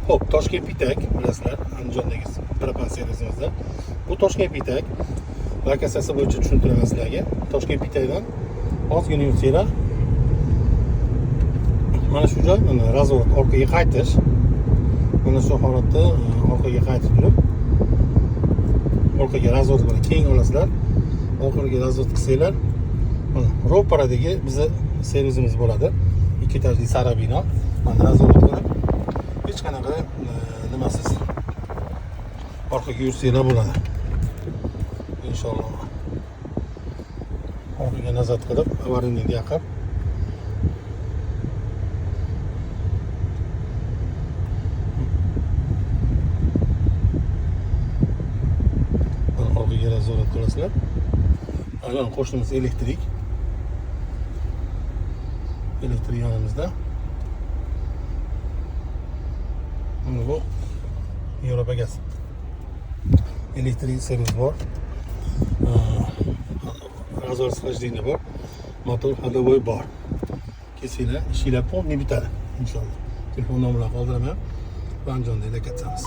Xo'p, Toshkent Pitak, bilasizlar, Andijondagi propan servisimizda. Bu Toshkent Pitak lokatsiyasi bo'yicha tushuntiraman sizlarga. Toshkent Pitakdan ozgina yursanglar, mana shu joy, mana razворот, orqaga qaytish. Mana shu holatda orqaga qaytib turib, orqaga razворот bilan keyin olasizlar. Orqaga razворот qilsanglar, mana ro'paradagi bizni servisimiz bo'ladi. Ikki etajli sara bino. Mana razворот qilib, hech qanaqa nimasiz orqaga yursanglar bo'ladi. Inshaalloh. Orqaga назад qilib, аварийный yoqib, mana orqaga razворот qilasizlar. Ana qo'shnimiz elektrik. Elektrik yonimizda. Mana bu Yevropa gaz. Elektrik servis bor. Razor схождение bor. Motor ходовой bor. Kelsanglar, ishinglar полный bitadi inshaalloh. Telefon nomerlarini qoldiraman. Andijonda lokatsiyamiz.